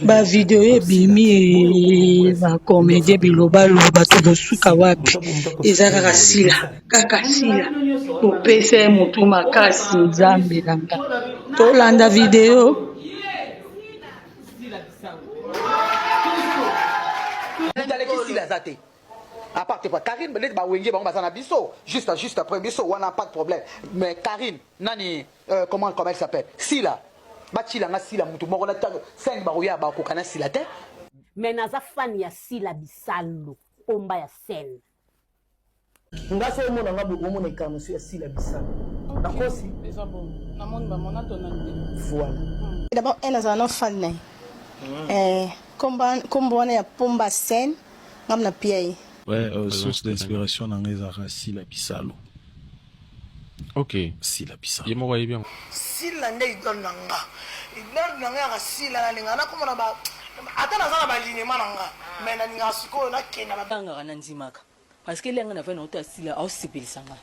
Ba video ebimi ba comedien bilobaloba tokosuka wapi eza kaka sila kaka sila bopesa ye motu makasi nzambe na nga tolanda video. Aleki sila aza te à part te Karine neti ba wenge bango baza na biso juste juste après biso wana pas de problème mais Karine nani euh, comment comment elle s'appelle Sila batila nga Sila mutu moko na tango 5 bakoya bakoka na Sila te. Mais naza fan ya Sila Bisalu pomba ya scène. Nga so omona nga boye omona incarnation ya Sila Bisalu. Nakosi? Eza bongo. Namoni ba mona tonalité. Voilà. D'abord un nazala na fan na ye. Eh, kombo wana ya pomba scène ngam na pia ye. Ouais, source d'inspiration na nga ezalaka Sila Bisalu. Ok. Sila Bisalu. Ye moko ayebi yango. Sila nde idole na nga. Idole na nga yaka Sila na lingaka nakoma na ba ata naza na ba alignement na nga mais na lingaka sikoyo na kenda ba Tangaka na ndimaka parce que elia nga na vandi na otala sila ao sepelisa nga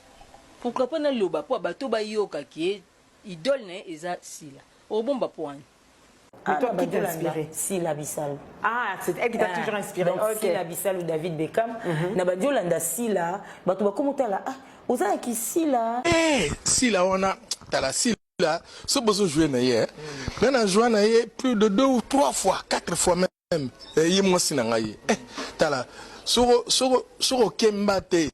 pourquoi pas na loba po bato ba yoka ke idole na ye eza sila obomba po wani. Mais toi, qui t'a inspiré? Sila Bisalu. Ah, c'est elle qui t'a toujours inspiré. Donc, okay. Sila Bisalu, David Beckham. Na bandi olanda Sila, bato bakomotala ah, oza na kisila. Eh, Sila wana tala Sila so bozo jouer na ye nga na jouer na ye plus de deux ou trois fois quatre fois même eh, ye mwasi na ngai eh, tala soko soko soko okemba te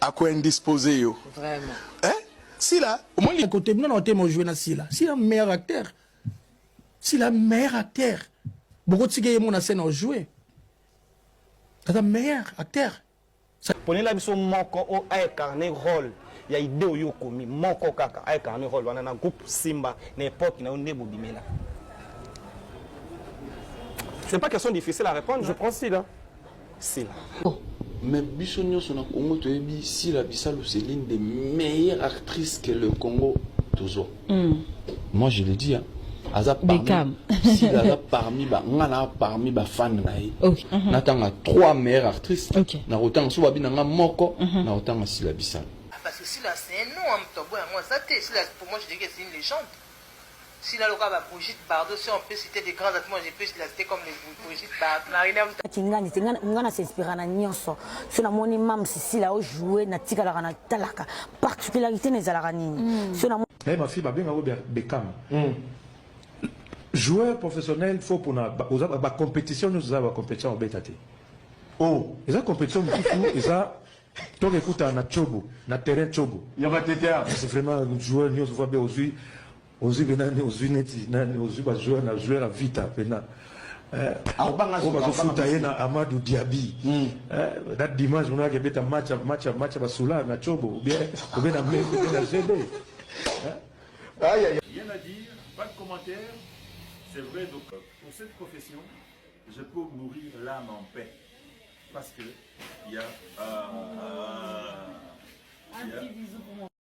ako indisposer yo Vraiment. eh, Sila omoni Côté non non te jouer na Sila. Sila meilleur acteur. Sila meilleur acteur. Beaucoup de ye mona scène jouer. Aza meilleur acteur. Ponela biso moko oyo a incarner role ya idee oyo okomi moko kaka a incarner role wana na groupe Simba na epoque na yo nde bobimela. C'est pas question difficile à répondre. Je prends Sila. Sila. Mais biso nyonso na Congo toyebi Sila Bisalu c'est l'une des meilleures actrices que le Congo tozwa. Moi je le dis hein. Aza parmi Beckham. Sila aza parmi ba nga na parmi ba fan na ye. Natanga trois meilleures actrices. Na kotanga so babi na nga moko na kotanga Sila Bisalu. Parce que Sila c'est un nom, hein, moto aboya yango aza te. Sila pour moi je dirais que c'est une légende. Sila lokola ba Brigitte Bardot, si on peut citer des grands acteurs, moi je peux la citer comme les Brigitte Bardot. Marina Kingandi te nga na s'inspira na nyonso so namoni mam Sisila ojoue natikalaka natalaka particularité na ezalaka nini so na Eh, ma fille babengako Beckham joueur professionnel faut mpona oza bacompétition nyonso eza bacompétition obeta te. Oh. Eza compétition mosusu eza toke ekutana na tchobo na terrain tchobo. Ya batete. C'est vraiment joueur nyonso fa be ozwi ozwi mpe nani ozwi neti nani ozwi bajoueur na joueur ya vita mpena oyo bazofuta ye na Amadou Diaby na dimanche monaka ebeta match match match ya basula na tchobo ou bien na ou bien na gd. Rien à dire, pas de commentaire. C'est vrai, donc pour cette profession, je peux mourir l'âme en paix. Parce que il y a. Un petit bisou pour moi.